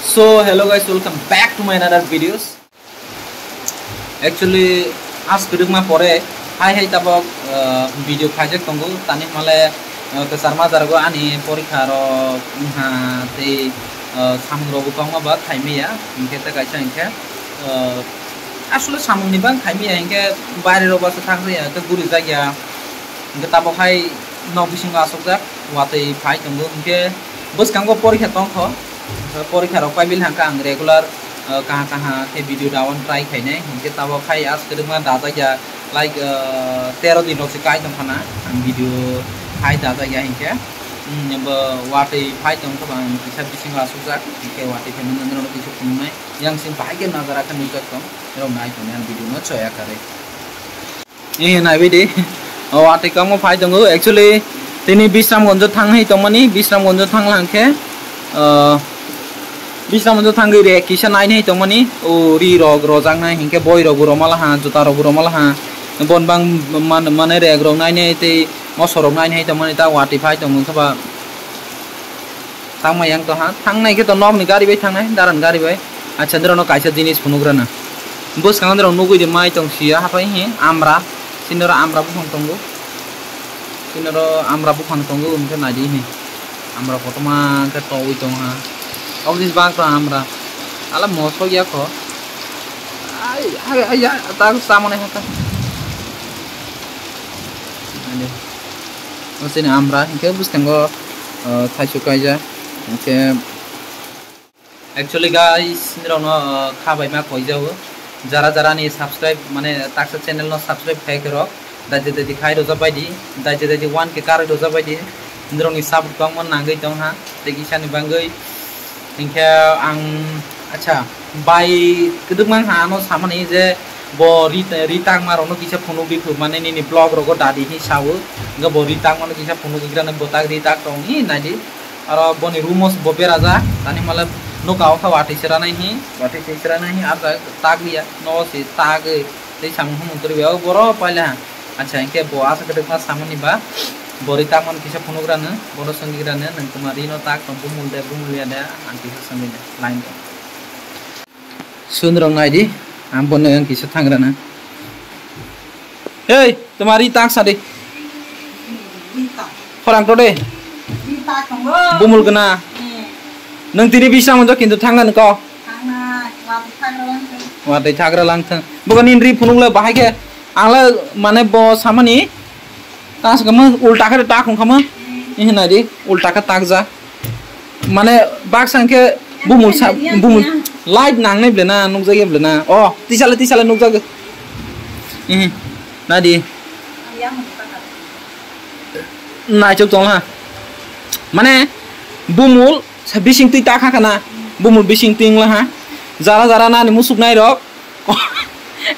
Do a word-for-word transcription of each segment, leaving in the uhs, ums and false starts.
So hello guys, welcome back to my another videos. Actually, as kwrwngma pore hai hai tabok, uh, video khaijak tongo, tani hwnle, uh, kwchar majarago ani porikha rok wngha tei, uh, samung rokbo kwbangma ba khaimaya, hinkhe tei kaisa hinkhe, uh, asole samung ni bang khaimaya hinkhe baire rok baso thang ya, tei guri jak ya. Hingke tabok hai nok bisingo asokjak, watwi phai tongo, hingke bwskango porikha tongkho, porikha rok paibil hangkha ang regular, ah, kaha kaha khe video dawan try khainai, hingke tabok hai as kwrwngma dajakya, like, ah, tero din rok se kai tongkhana ang video hai dajakya hingke, hmm, bo watwi phai tongkha ang kisa bisingo asokjak, hingke watwi phaimani norok kisa phunuknai, yang sing bahai khe najarakhe nukjak tong, norok nai tongni ang video no choya karwi. Eh, naibai di. O, watwi kwbangma phai tongo. Actually, tini Bisramganjo thang hai tongmani, Bisramganjo thang lang khe, ah, Bisramganjo thangwi rek kisa nainai tongmani. O, ri rok rojaknai, hinkhe boi rok bo romalaha, juta rok bo romalaha. Bon bang man-, mane rek rok nainai tei mosok rok nainai tongmani, ta watwi phai tongo khe ba. Tangma yang to ha, thangnai khe to nokni gari bai thangnai, daran gari bai. Acha, norokno kaisa jinis phunugrana. Bwskango norok nugui di mai tong sia, haphai hi, amra. Sini oro amra buphang tongo. Sini oro amra buphang tongo, hwnkhe nai di hi. Amra kotorma khe towi tong ha. Ok, dis bak to amra. Ala mosok ya kho. Ai, ai, ai, ai, ta samone hata. Nai di. O sini amra, hinkhe bwskango, uh, thaichuk kaijak. Hinkhe actually guys, nirokno, uh, kha bai ma koijao. Jara jara ni subscribe, mane taksa channel no subscribe khai khe rok. Daji daji khai rojak bai di, daji daji one K karwi rojak bai di. Nirokni support bangma nangwi tong ha, tei kisa ni bangwi. Hinkhe ang, acha, bai kwdwkma wngkha ano samani je bo ri, ri tangma rokno kisa phunuk di phuru mane nini vlog rogo dadi hi sao. Hinkhe bo ri tangmano kisa phunuk di grano bo tak ri tak tong hi nai di. Aro boni room o bo berajak, tani male nuka o khe watwi se ranai hi, watwi se ranai hi, aro tak liya, nogo se tagwi tei samung humung kwrwi o borok paila. Acha, hinkhe bo aswk kwdwkma samani ba, bo ri tangmani kisa phunuk rano, bono swngwi rano, nwng tuma rino tak tong bumul de, bumul ya de, ang kisa swngwi de, line tong. Sunrok nai di, ang bono ang kisa thang rano. Hey, tuma ri tak sa di. Khorang to de. Bumul gana. Nwng tini Bisramganjo kintu thang rano ko. Watwi thagra lang thang. Bukan nini ri phunuk le bahai khe. Ang le mane bo samani. Tang sa kama ulta khe tak hung kama. Ini nai di ulta khe tak ja. Mane baksa khe bumul sa bumul light nang nai ble na nukjak ya ble na. Oh, tisale tisale nukjak. Ini nai di. Naichok tong ha. Mane bumul sa bising twi ta kha khana. Bumul bising twi wng la ha. Jara jara nani musuk nai rok.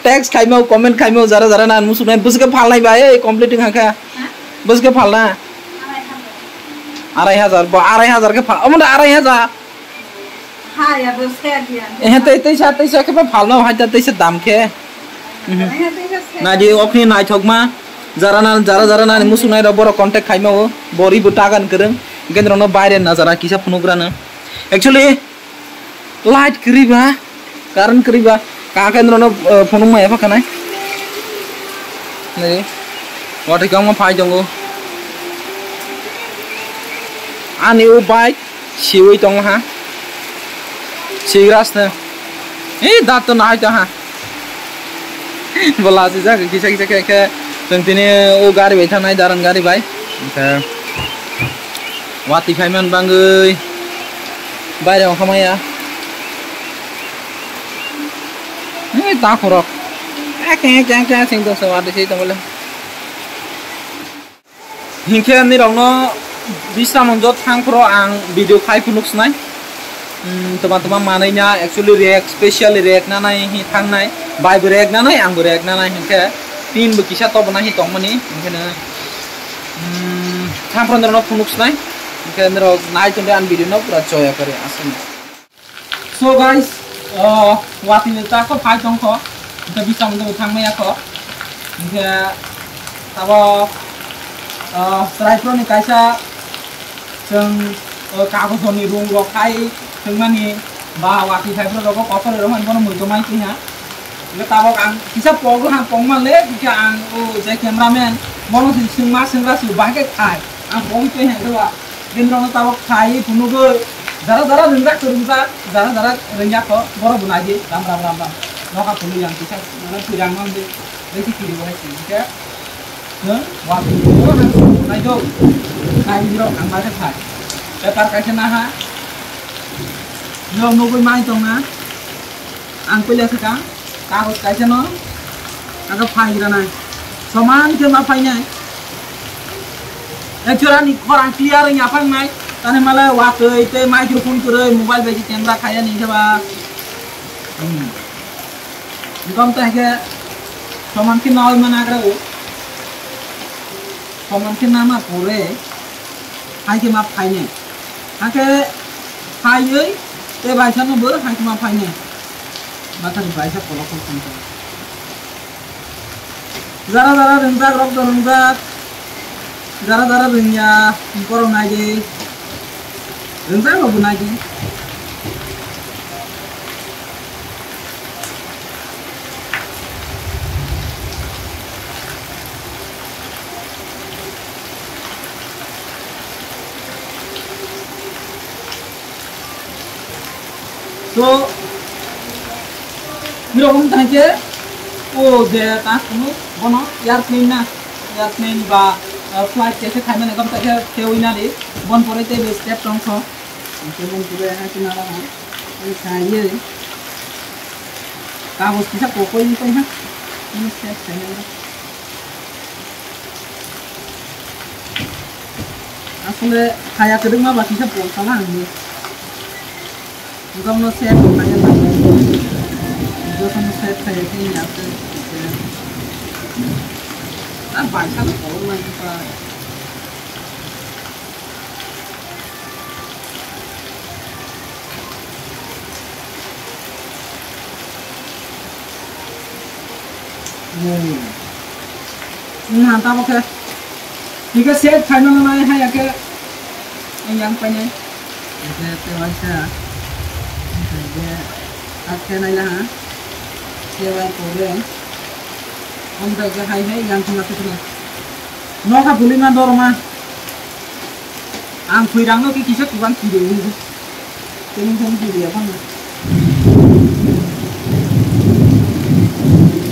Text khaimao, comment khaimao, jara jara nani musuk nai. Bwswk khe phalnai ba, ei complete wng kha kha. Bwswk khe phalna. Arai hajar, bo arai hajar khe phal. Omo da arai hajar. Ha, ya, bo se dia. Eh, tei, tei sa, tei sa khe phalna, hai ta tei sa dam khe. Mhm. Nai di, okni naithokma. Jara na, jara, jara nani musuk nai rok borok contact khaimao. Bo ri bo tagan kwrwng. Gendro no baire na jara kisa phunuk rano. Actually, light kwrwi ba, current kwrwi ba. Kaka no, uh, phunuk maya pha khanai. Nai. Watwi kangma phai tongo. Ani o bike siwi tong ha. Sigras na. Eh, dat to nai to ha. Bola si jak kisa kisa khe khe. Tong tini o gari bai thangnai, daran gari bai. Khe watwi phai man bangwi. Baire ongkha maya. Eh, ta khorok. Eh, khe khe khe sing to so watwi sei tong le. Hinkhe nirokno Bisramganjo thang phuru ang video khai phunuk swnai. Hmm, toma toma manwi na actually rek, specially rek nanai hi thangnai. Bai bo rek nanai, ang bo rek nanai hinkhe tin bo kisa tobo na hi tongmani. Hinkhe no, hmm, thang phuru nirokno phunuk swnai. Hinkhe nirok nai tongde ang video no pura joya kare aswkno. So guys, uh, watwi ni ta kho phai tong kho, hingke bisam do thang maya kho, hingke abo, uh, chwrai phuru ni kaisa chwng, uh, kagoj ni rung rok khai thwngmani, Ba watwi phaiphru rogo kotor rogo bono mui tomai twi ha. Hingke tabok ang kisa pogo ha pongma le hingke ang o je cameraman bono si singma singra si bahai khe khai. Ang pogwi twi ha khe ba. Bini rokno tabok khai phunugwi jara jara ringjak to ringjak, jara jara ringjak to borok bo naidi ram ram ram ram. Nokha phunugwi ang kisa mane twirang mang de. Besi kiri bo hai si hingke. Nung watwi phunugwi nang si nai do. Nai bini rok ang bahai khe khai. Paper kaisa naha. Nung nugwi mai tongna. Ang puila swkang kagoj kaisa no aga phai granai. Soman khe ma phainai. Actually ani khorang clear wngya phangnai. Tani male watwi tei microphone kwrwi mobile bai se camera khaiya ni khe ba. Hmm. Engkam ta khe soman khe nawi mana gra o. Soman khe nama pore. Hai khe ma phainai. Hakhe phaiwi tei baisano bo hai khe ma phainai. Bathari baisa kolok khe tongkha. Jara jara ringjak rok do ringjak. Jara jara ringya borok naidi. Ringjak rok bo naidi. So, mirok wng tang khe, o je ta kunu bono airplane na, airplane ba, uh, flight kaisa khaimani gom ta khe, khe wina di, bon pore tei be step tong kho. Hingke bon pore hai khe nala ha. Kaiye. Kagos kisa kokoi ni tong ha. Ini step khaimani. Asole haya kwdwkma ba kisa pol sala ang ni. Jotono set khaina nango. Jotono set khaiya khe ni asle. Ah, bai sala pol nang kha. Hmm. Wngha tamo khe. Hingke set khaimano nai hai ya khe. Ang yang painai. Hingke tei waisa. Hingke tak khe nai laha. Tei wai pore. Amtwk khe hai hai yang thuma khe thuma. Nokha bwlwima dorma. Ang khwi rang no ki kisa kubang kiri wi. Tini tini kiri ya bang.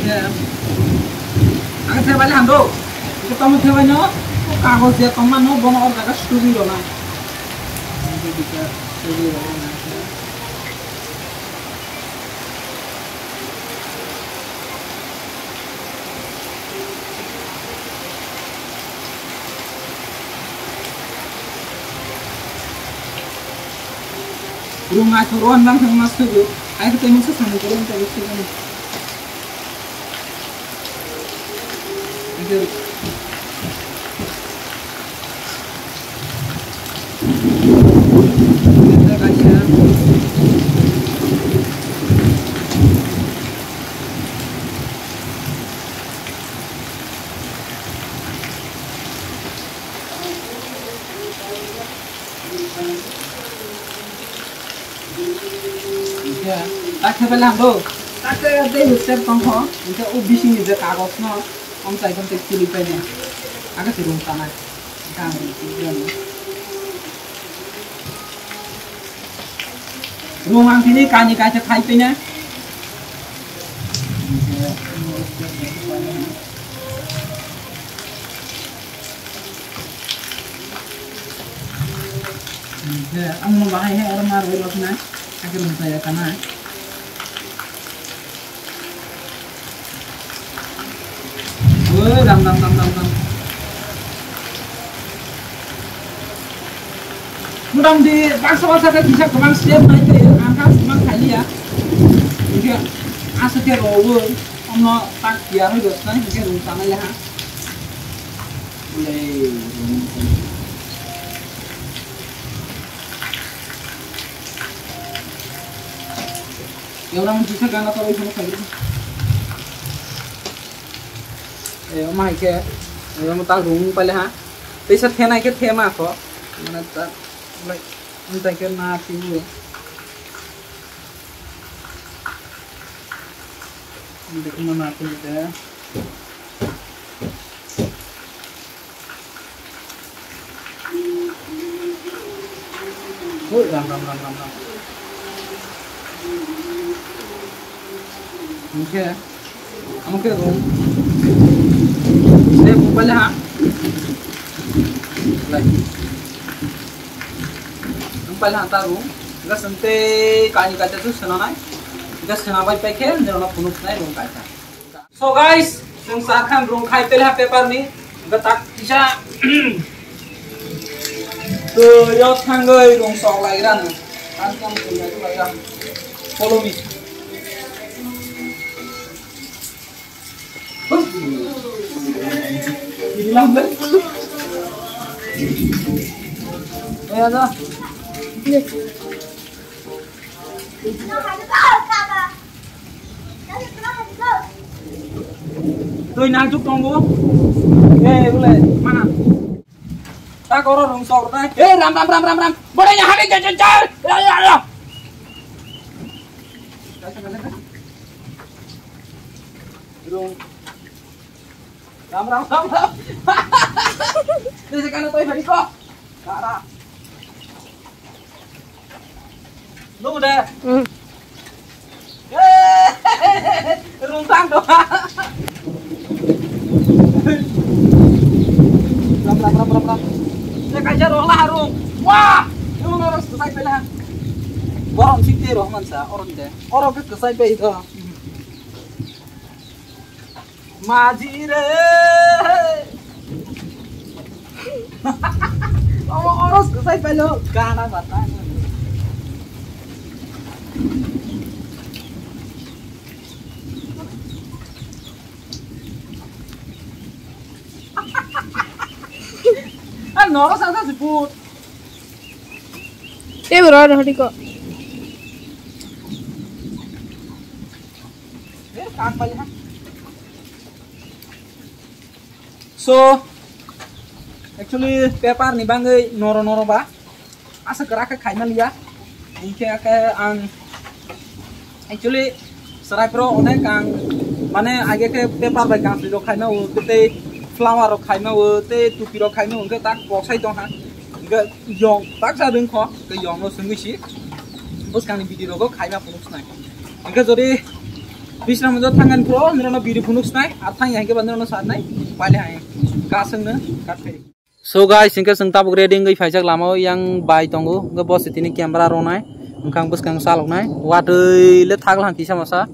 Ya. Ang thebai le hando. Ito tamo thebai no. O kagoj ya tongma no bono or jaga sugi rona. Sugi rona. Rung aithok ron bang thang mas tubu. Ai ko tei mungsa sani ko ron tei sugani. Hingke, tak khe belai hamdo. Tak khe tei step tong kho. Hingke o bisingni je kagoj no, om chai khe tei chili paine. Ake se rung tanai. Hingke ang rung chili paine. Rung ang tini kaini kaisa khai paine. Hingke ang no bahai hai oro ma roi rok na, hakhe rung chaya kana. Oi, dam, dam, dam, dam, dam. Motamoti baksa baksa khe kisa kwbang step nai tei ang kha kwbang khailiya. Hingke aswk khe rowoi, omno tak tiyar wngwi rwkhnai, hingke rung tanai le ha. Eorang jisa gana tawai phano khaidi. E, omo hai khe, e, omo tak rung paile ha. Teisa thenai khe thema kho. Mane ta, like, amtai khe na pibo. Dekhe mano akhir de. Oi, ram, ram, ram, ram, ram. Hingke, amo khe rung. De, mobile ha. Lai. Mobile ha ta rung. Ga sente kani kacha tu sana nai. Ga sana bai pai khe, nirona phunuk nai rung kacha. So guys, chwng charkhan rung khai pele ha paper ni, hwnkhe tak kisa. To yo thangwi rung sok lai rano. Kan kan thangwi lai rano. Follow me. Eh, ada. Twi nangchuk tongo. Eh, bole, mana. Ta koro rung sok nai. Eh, ram, ram, ram, ram, ram. Bole ya, hade, ja, ja, ja. Ya, ya, ya. Rung. Ram, ram, ram, ram. Desa kana toi hari ko. Kara. Nung de. Hmm. Rung tang do. Ram, ram, ram, ram, ram. Te kaisa rong la rung. Wah! Rung oro sai pela. Borom sik te rong mansa oron de. Oro ke sai pe do. Maji re. Omo oros kwsai pailo gana bata. Ah, noro sa sa siput. Te bro, hadi ko. Eh, kak balik ha. So, actually, paper ni bangwi noro noro ba asa kwrak khe khaima liya. Hinkhe khe ang actually chwrai pro onek ang mane age khe paper bai kansi rok khaima o, tei flower rok khaima o, tei tupi rok khaima o, hinkhe tak boksai tong ha. Hinkhe yong tak sa ding kho, hinkhe yong no swngwi si bwskang ni video rogo khaima phunuk snai. Hinkhe jodi Bisramganj o thangani pro nirano biri phunuk snai, ar thangya hinkhe ba nirano sarnai, paile hai ka swngno ka thai. So guys, hinkhe chwng tabuk ready wngwi phaijak lama o, yang bai tongo, hinkhe bo se tini camera ronai, wngkha bwskang chaloknai, watwi le thagla kisa masa,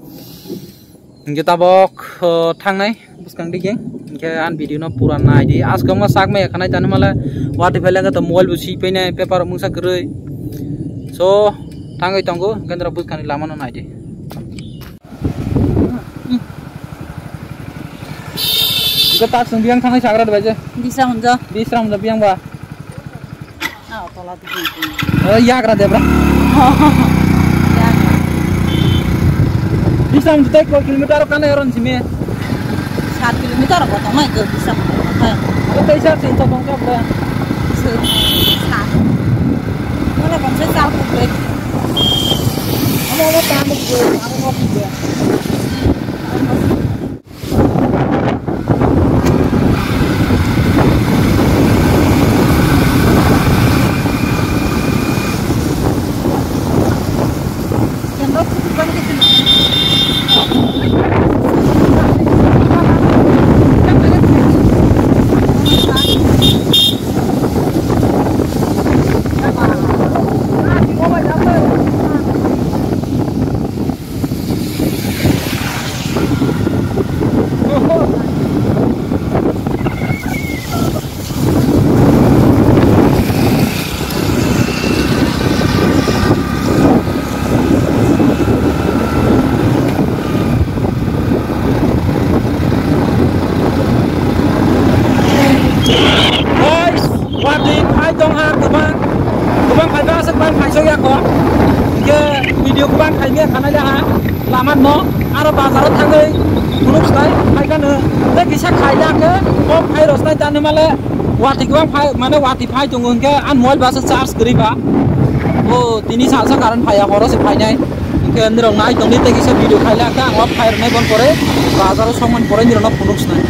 hinkhe tabok, uh, thangnai. Bwskang dige, hinkhe ang video no pura nai di. Aswk wngma sak maya khanai tani male watwi phai lengkha to mobile bo si painai paper mungsa kwrwi. So, thangwi tongo, hinkhe norok bwskangni lama no nai di. Hinkhe tak chwng biyang thangnai sagra de bai je. Disa hunjo. Disa hunjo biyang ba. Ah, tola tu. Eh, yagra debra. Yagra. Bisam jutai ko kilometer kana eron simi. Sat kilometer ko tong mai ko bisam. Ko tei sat sen to tong ka bra. Sat. Mana kon se sal ko bre. Amo amo tamu ko, amo ko ko. Guys, watwi phai tong ha kwbang, kwbang phai ba aswk bang phai sok ya kho. Hinkhe video kwbang khai me khanai da ha. Lama no aro bazar o thangwi phunuk stai phai kha no. Tei kisa khai da khe kok phai rw stai tani male watwi kwbang phai mane watwi phai tongo hinkhe ang mobile ba se charge kwrwi ba. O tini salsa current phai ya horo se phainai. Khe nirok nai tongdi tei kisa video khailak khe ang o phai rwnai bon pore bazaro songmani pore nirokno phunuk swnai.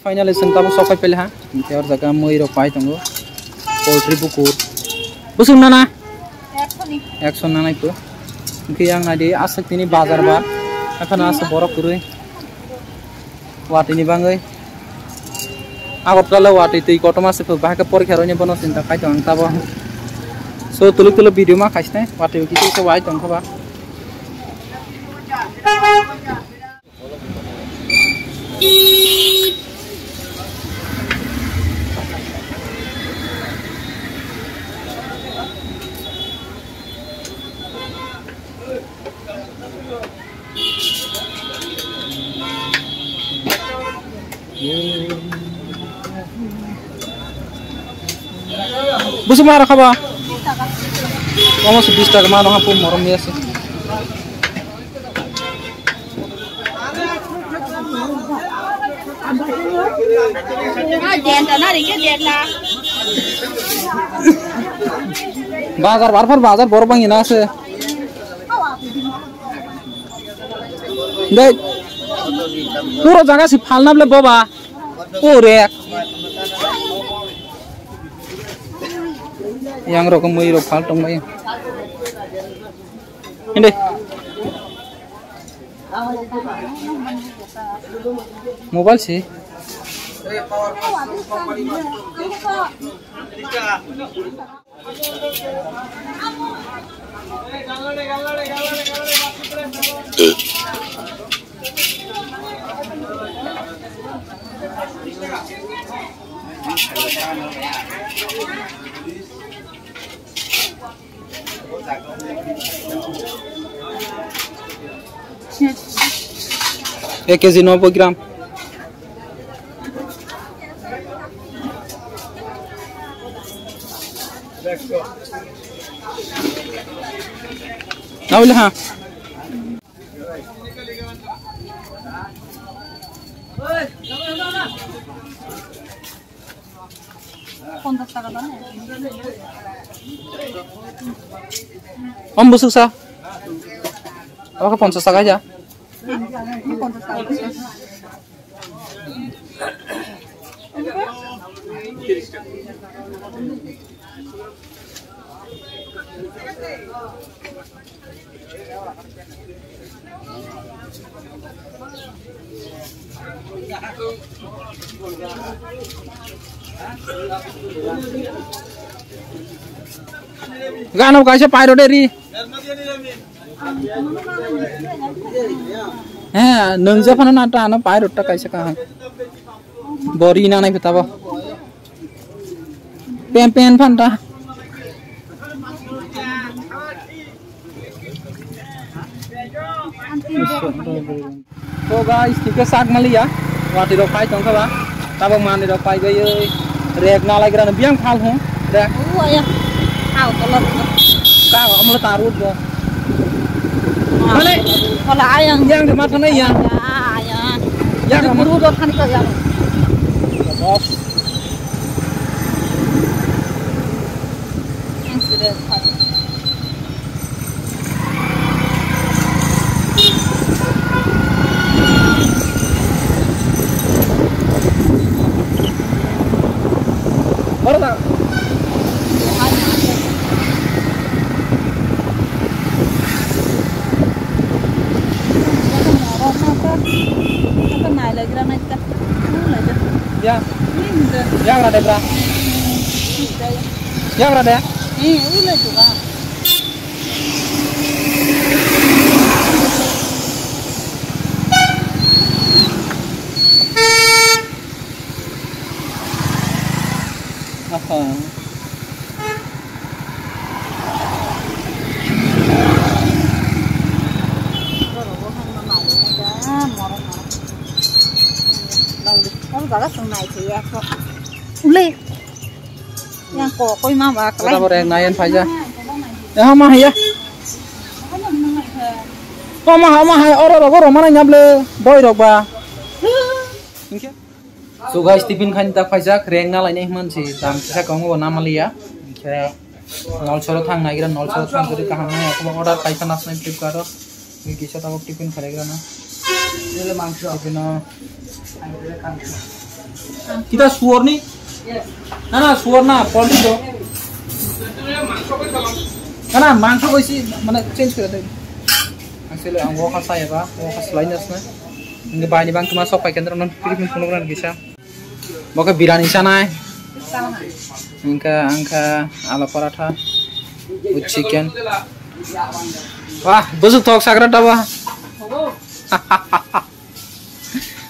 Finally, chwng tabuk sok pai pele ha. Hingke o jaga mui rok pai tongo. Poultry bukur. Busuk nana? Ekso nana ipo. Hingke yang nadi aswk tini bazar ba. Akhano aswk borok kwrwi. Watwi ni bagwi. Agartala watwi twi kotorma se phuk. Bahai khe porikha rwini bono chinta khai tong ang tabuk. So, tuluk tuluk video ma khaisne. Watwi kisa kisa wai tong kha ba. Busu ma rokha ba? Omo se bis taka ma rokha pum morom ya se. Bazar barphar bazar borok bangwi na se. Dei, puro jaga si phalna ble boba. Ore. Yang rok mui rok phal tong bai. Inde. Mobile si. Ek kg nobboi gram. Naule ha. Ponchash taka dano. Om busuk sa. Oke, ponchash taka aja. Ponchash taka. Gana kaisa pairo de ri. He, nung je phano na ta ano pairo ta kaisa kaham. Bori na nai phitabo. Pen pen phan ta. So guys, tike sak maliya. Watwi rok phai tongkha ba. Tabok manwi rok phai bai rek na lai gra biang phal hung. Rek. U aya. Au tolo. Ka amlo ta rut bo. Mane? Hola ayang. Yang de matha nai ya. Ya ayang. Yang de buru do thani ka yang. Boss. Yang sudah. Ya. Yang ada berapa? Yang ada? Eh, udah tuh, Kak. Aha. Jaga sung nai se ya ko. Ule. Yang ko koi ma ba Ora kalai. Bore nayan phaija. Eh, ma haya. Hama, hama, hai, oro rogo romana nyable, boy rok ba. Hingke? So guys, tiffin khaini ta phaijak, reng na lainai himman si, dam kisa kong bo namaliya. Hingke, nol soro thang naigra, nol soro thang jori kaham nai, ako order khaisa nasnai Flipkart o. Ni kisa tabok tiffin khalaigra na. Ele mangso. Tiffin o. Kita suor ni? Na, na, suor na, poultry do. Na, na, mangso koisi, mane, change kore de. Actually, ang wokha saya ba, wokha slai nas na. Hingke bai ni bang tuma sok pai kendra non, pilih pun pun kisa. Boke birani sanai. Hingke, angka, ala paratha, with chicken. Wah, busuk thok sagra daba.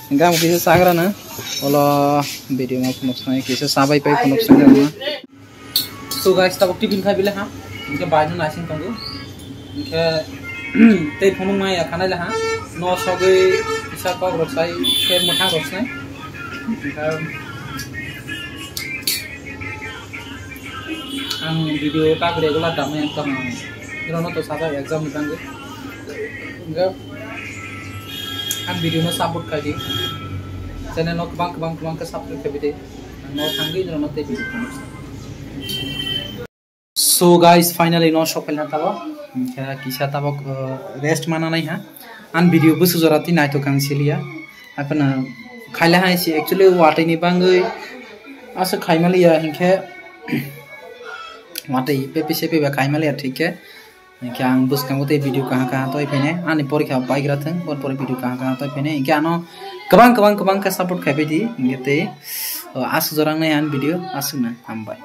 Hingke ang kisa sagra na. Olo video ma phunuk sanai, kisa sabai pai phunuk sanai na. So guys, tabok tiffin khai bile ha. Hingke bai no naising tongo. Hingke tei phunuk maya khanai le ha. No sogwi kisa kok rok sai, khe mwthang rok sai. Hingke ang video tak regular damai ang tong ang. Iro no to sajak exam ni bangwi. Hingke ang video no support khai di. Channel no kwbang kwbang kwbang khe subscribe khai di. Ang no thangwi iro no tei video phunuk sai. So guys, finally no sok phaina tabok. Hingke kisa tabok, uh, rest mana nai ha. An video busu jora ti naitok ang siliya. Apana khaila hai si actually watwi ni bangwi asa khaimaliya hingke watwi pepe sepe ba khaimaliya thik khe. Hingke ang bwskango tei video kaha kaha toi phene ani porikha baigra thang, bon pore video kaha kaha toi phene. Hingke ano kwbang kwbang kwbang khe support khaibai di. Hingke tei, uh, asuk jorang nai an video asuk na hambai.